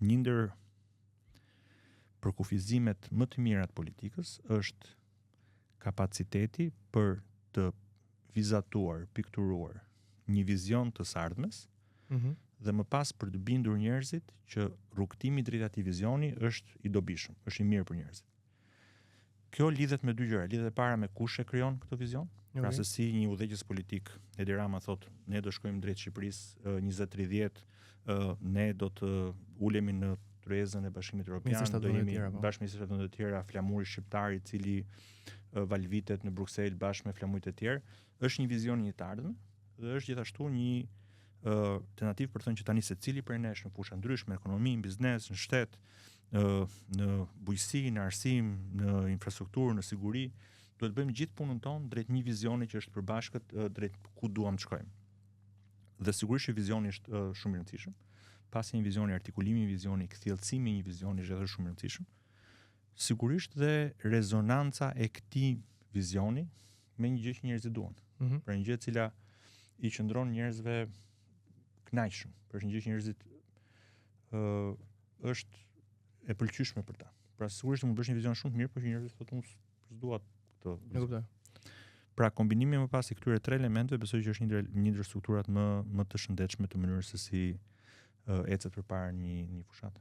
Një ndër përkufizimet më të mira të politikës është kapaciteti për të vizatuar, pikturuar një vizion të së ardhmes mm -hmm. dhe më pas për të bindur njerëzit që rrugëtimi drejt atij vizioni është i dobishëm, është i mirë për njerëzit. Kjo lidhet me dy gjëra, lidhet e para me kush e krijon këtë vizion, okay. pra se si një udhëheqës politik, Edi Rama thotë, ne do shkojmë drejt Shqipërisë 2030, ne do të ulemi në tryezën e Bashkimit Evropian, do jemi tjera, po. bashkë me 27 vende të tjera, flamuri shqiptar i cili valvitet në Bruksel bashkë me flamujt e tjerë, është një vizion i një të ardhme dhe është gjithashtu një uh, tentativë për të thënë që tani secili prej nesh në fusha ndryshme, ekonomi, biznes, në shtet, uh, në bujqësi, në arsim, në infrastrukturë, në siguri, duhet të bëjmë gjithë punën tonë drejt një vizioni që është përbashkët drejt ku duam të shkojmë. Dhe sigurisht që vizioni është uh, shumë i rëndësishëm. Pas një vizioni, artikulimi i vizioni, kthjelltësimi i një vizioni është edhe shumë i rëndësishëm. Sigurisht dhe rezonanca e këtij vizioni me një gjë që njerëzit duan. Mm -hmm. Pra një gjë e cila i qëndron njerëzve kënaqshëm, pra është një gjë që njerëzit ë uh, është e pëlqyeshme për ta. Pra sigurisht mund të bësh një vizion shumë të mirë, por që njerëzit thotë unë s'dua këtë. E kuptoj. Pra kombinimi më pas i këtyre tre elementëve besoj që është një ndër një ndër strukturat më më të shëndetshme të mënyrës se si uh, ecet përpara një një fushatë.